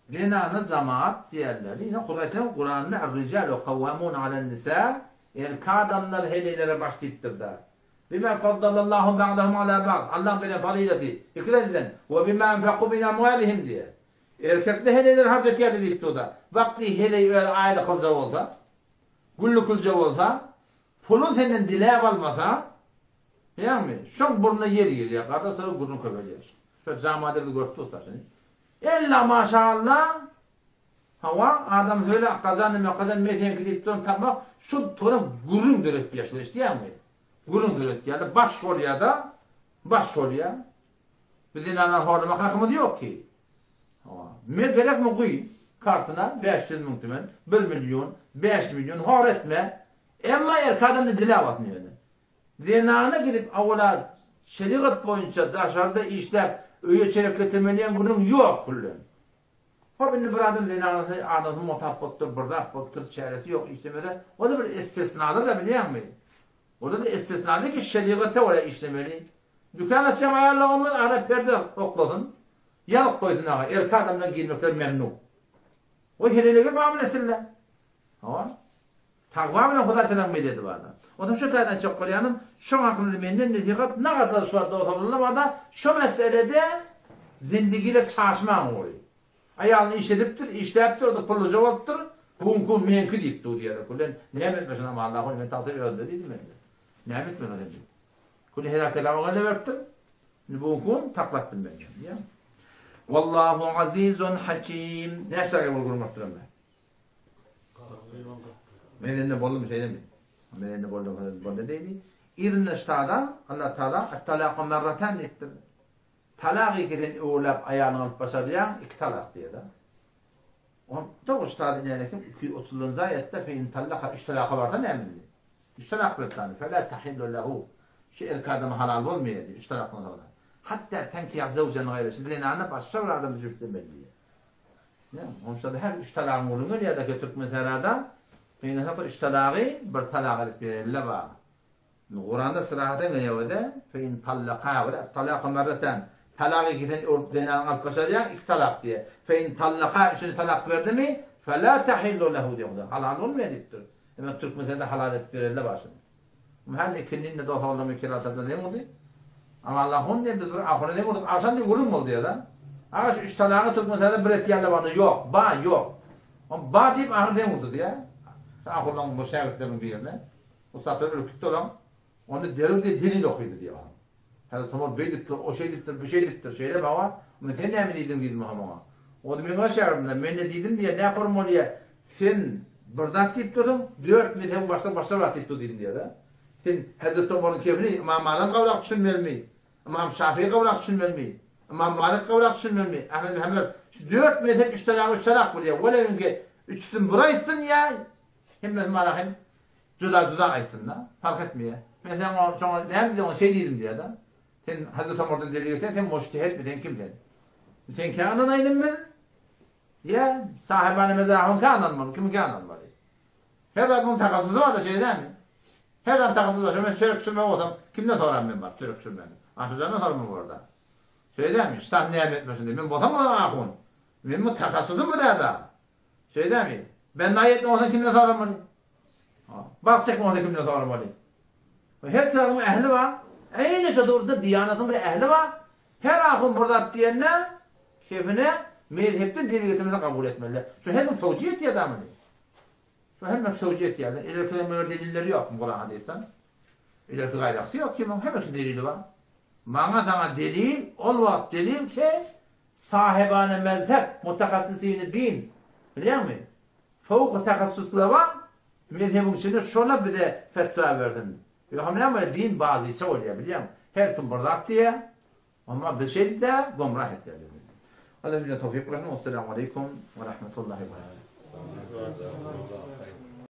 Zenana jamaat diýerler. Ine Hudaý Tagala Kuranda Er-rijalu kawwamuna alen-nisa, erkek adamlar heleýlere baş diýipdir-de. Bima faddalallahu ba'dahum ala ba'd, Allaň beren fazyleti. Ikilenjiden, we bima anfaku min amwalihim diýýär. Erkekler heleýleri harç etýärdi diýipdir-de. Wagty heleý öz aýly kylja bolsa, Güllükülje bolsa, puluny senden diläp almasa, ýagny, şoň burnuna ýel girýär, garda sonra gürrüň köpelýär. Şo jamada biz görüp durus-da şuny. Ella maşalla, hawa, adam söyle akgajan neme akgajan men seňki diýip duran tapmak, şu toram gürrüň döretýär şular, eşidýäňmi? Gürrüň döretýär-de, baş bolýar-da, baş bolýar. Biz zenanlary horlamak hakymyz ýok ki. Hawa. Me gerekmi guý kartyna 500 müň tümen, 1 million, 5 million hor etme. Emma erkek adamda dile basyn ýöne. Zenana gidip awala şerigat boýunça daşarda işläp öýe çörek getirmeli diýen gürrüň ýok küllen. Hop indi bir adam zenanasy adamsy motap bolupdyr, bir zat bolupdyr, çäresi ýok işlemese, o-da bir istisnalar-da bilýäňmi? Onda-da istisnaly ki şerigata görä işlemeli. Dükan açýan aýallar bolmaz, ara perde oklasyn, ýazyp goýsun aga, erkek adamdan girmekler memnu. Goý heleýlere muamele etsinler. Hawa. Tagwa bilen Hudaý talaň mededi barda. Onsoň şu taýdan aýtjak bolýanym, şoň hakynda menden nesihat nagadar şu wagt dost oglanlar barda, şo meselede zindigiler çaşmaň goý. Aýalyny işledipdir, işläpdir, o-da pulluja bolupdyr. Bu günki gün meňki diýip dur diýýärler. Külen, näme etmeli şonam Allahy men tagsyr özünde diýdim men. Näme etmeli ony diýdim. Küle heläk-heläk oňa-da beripdir. Indi bu günki gün taklap bilmez diýýär. Wallahu azizun hakim. Näçe dakika bol gürrüň berip men? Men indi boldum şeýlemi? Men indi boldum, boldy diýdi. Yzynda ştada Allah Taala at-talaku merratan diýipdir. Talak iki sen öwürläp aýalyňy alyp başarýaň, iki talak diýýär-de. On dogry ştada inen eken 230-njy aýatda fe in tallaka üç talaka barsa näme indi? Üç talak berip tany fe la tahillu lehu. Şu erkek adama halal bolmaýar diýýär üç talakdan soňra. Hatda tenkiha zewjen gaýra şu zenany başga bir adama jübtlemeli diýýär. Näme? Onşada her üç talagyň gürrüňi gelýär-de ki türkmen sährada gynansak-da üç talagy bir talak edip bereli-le bar. Indi Kuranda syrahaten gelýär-de, fe in tallaka we at-talaku merreten. Talak iki sen öwrüp zenanyňy alyp başarýaň, iki talak diýýär. Fe in tallaka üçünji talak berdimi, fe la tahillu lehu diýýär Hudaý. Halal bolmaýar diýipdir. Emma türkmen sährada halal edip bereli-le bar şuny. Mähelle ikindinde dos oglanlar bir kelle atardan deň urdy. Ama Allahun diýip biz bir ahuna deň urduk. Agşam diýip gürrüň boldy ýa-da. Aga şu üç talagy Türkmenistanda bir etýärler barny ýok, ba ýok. On ba diýip ahyr deň urdy diýýär. Şu ahunlaryň bir şägirtleriniň birine. Ussatlar ürkütdi olaň. Onda derrew diýip delil okydy diýip. Häzir Tomar beýdipdir, o şeýdipdir, bu şeýdipdir, şeýle baba. Muny sen näme diýdiň diýdim oňa muňa. Ony meň öz şägirdimden, men-de diýdim diýýär, nä horm bolýar, sen bir zat diýip dursuň, dört mezhebiň başlygy başga bir zat diýip dur diýdim diýýär-de. Sen Hezreti Omaryň kefini Ymam Malam gabrak düşünmelimi, Ymam Şafygy gabrak düşünmelimi, Ymam Malik gabrak düşünmelimi, Ahmet ibn Hanbel, şu dört mezhep üç talagy üç talak bolýar, welewinki üçüsini bir aýtsyn ýa hemmesini barahem juda-juda aýtsyn-da, parh etmeýär. Men sen oňa şoňa näme diýdiň, şeý diýdim diýýär-de. Sen Hazreti Omardan delil getirýäň, sen mujtehidmi, sen kim sen? Seňkä ynanaýlym biz? Ýa sahibany mezahyňka ynanmaly, kimiňkä ynanmaly? Her zadyň takassusy bar-da, şeýle dälmi? Her zadyň takassusy bar. Şo men çörek pişirmek bolsam, kimden soran men baryp çörek pişirmegi? Aşyrjandan soramaly bolar-da. Şeýle dälmi? Ştan näme etmesin diýip. Men bolsam olam ahun. Men bu takassusym bu däl-de. Şeýle dälmi? Ben naý etmek bolsam kimden soramaly? Balyk çekmek bolsa kimden soramaly? Her zadyň ähli bar. Eýni şo döwürde diýanatyň-da ähli bar. Her ahun bir zat diýende, kefine mezhepden delil getirmese kabul etmeliler. Şu her kim towjih etýär da muny. Şu hemme towjih etýärler. Ilerkiler meger delilleri ýokmy Kuran hadysdan? Ilerki gaýraksy ýok kimiň hemme şu delili bar. Maňa saňa delil, ol wagt delil ki sahibane mezhep, mutahassysyny din. Bilýäňmi? Fowky tahassuslar bar, mezhebiň içinde şolar bize fetwa bersin. Ýogsam näme bolýar, din bazyça bolýar, bilýäňmi? Her kim bir zat diýýär, emma biz şeýdip-de gomrah etýär bizi. Allah bize towfyk bersin. Wessalamu aleýkum we rahmetullahi we berekatuh.